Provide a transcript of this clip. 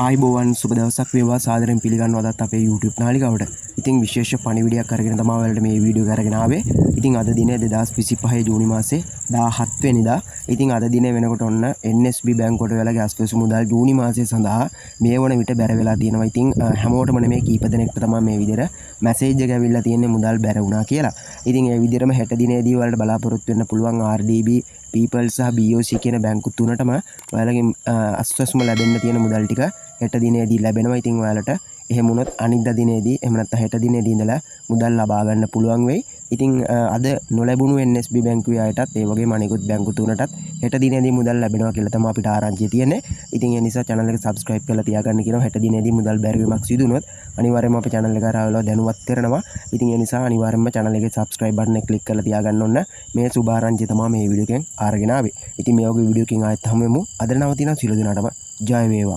ආයුබෝවන්, සුබ දවසක් වේවා. සාදරයෙන් පිළිගන්නවා අදත් අපේ YouTube නාලිකාවට. ඉතින් විශේෂ පණිවිඩයක් අරගෙන තමයි ඔයාලට මේ වීඩියෝ එක අරගෙන ආවේ. ඉතින් අද දිනේ 2025 ජූනි මාසේ 17 වෙනිදා. ඉතින් අද දිනේ වෙනකොට ඔන්න NSB බැංකුවට ඔයාලගේ අස්වැසු මුදල් ජූනි මාසය සඳහා මේ වන විට බැර වෙලා තියෙනවා. ඉතින් හැමෝටම නෙමෙයි, කීප දෙනෙක්ට තමයි මේ විදිහට මැසේජ් එක ඇවිල්ලා තියෙන්නේ මුදල් බැර වුණා කියලා. ඉතින් ඒ විදිහටම හෙට දිනේදී ඔයාලට බලාපොරොත්තු වෙන්න පුළුවන් RDB, People සහ BOC කියන බැංකු තුනටම ඔයාලගේ අස්වැසුම ලැබෙන්න තියෙන මුදල් ටික හෙට දිනේදී ලැබෙනවා. ඉතින් ඔයාලට එහෙම වුණොත් අනිද්දා දිනේදී, එහෙම නැත්නම් හෙට දිනේදී ඉඳලා මුදල් ලබා ගන්න පුළුවන් වෙයි. ඉතින් අද නොලැබුණු NSB බැංකුවේ අයටත්, ඒ වගේම අනිකුත් බැංකු තුනටත් හෙට දිනේදී මුදල් ලැබෙනවා කියලා තමයි අපිට ආරංචිය තියෙන්නේ. ඉතින් ඒ නිසා channel එක subscribe කරලා තියාගන්න කියනවා. හෙට දිනේදී මුදල් බැරවීමක් සිදු වුණොත් අනිවාර්යයෙන්ම අපේ channel එක හරහා ඔයාලව දැනුවත් කරනවා. ඉතින් ඒ නිසා අනිවාර්යයෙන්ම channel එකේ subscribe button එක click කරලා තියාගන්න ඕන. මේ සුභාරංචිය තමයි මේ වීඩියෝ එකෙන් අරගෙන ආවේ. ඉතින් මේ වගේ වීඩියෝ එකකින් ආයෙත් හමු වෙමු. අද නවතින සියලු දෙනාටම ජය වේවා.